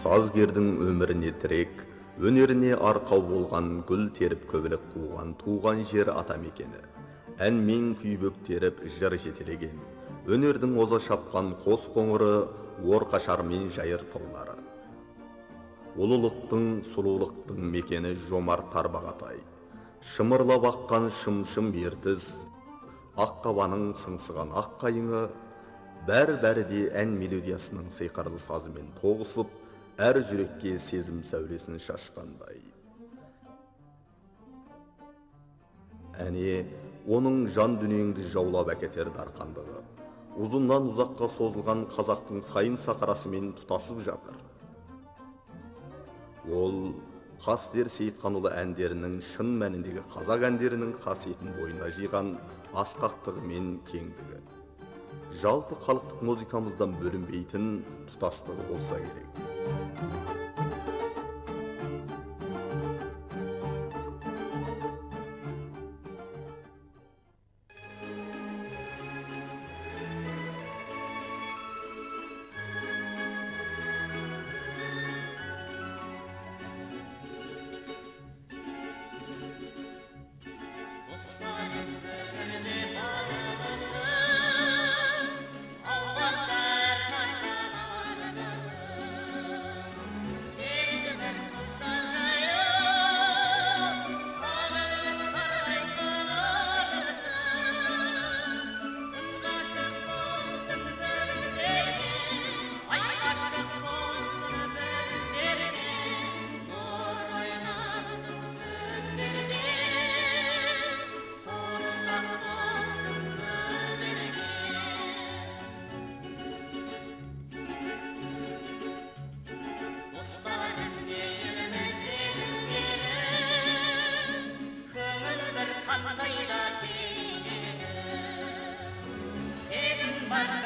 Сазгердің өміріне тірек, өнеріне арқау болған, гүл теріп көбелек қуған туған жер атамекені. Әнмен күй бөктеріп жыр жетелеген, өнердің оза шапқан қос қоңыры, Орқашар мен Жайыр таулары. Ұлылықтың, сұлулықтың мекені жомарт Тарбағатай. Шымырлап аққан шым-шым Ертіс, Аққабаның сыңсыған ақ қайыңы, бәрі-бәрі де ән мелодиясының сиқырлы сазымен тоғысып, әр жүрекке сезім сәулесін шашқандай. Әне, оның жан дүниеңді жаулап әкетер дарқандығы ұзыннан ұзаққа созылған қазақтың сайын сақарасымен тұтасып жатыр. Ол Қастер Сейітханұлы әндерінің шын мәніндегі қазақ әндерінің қасиетін бойына жиған асқақтығы мен кеңдігі. Жалпы халықтық музыкамыздан бөлінбейтін тұтастығы болса керек. Сезім бар.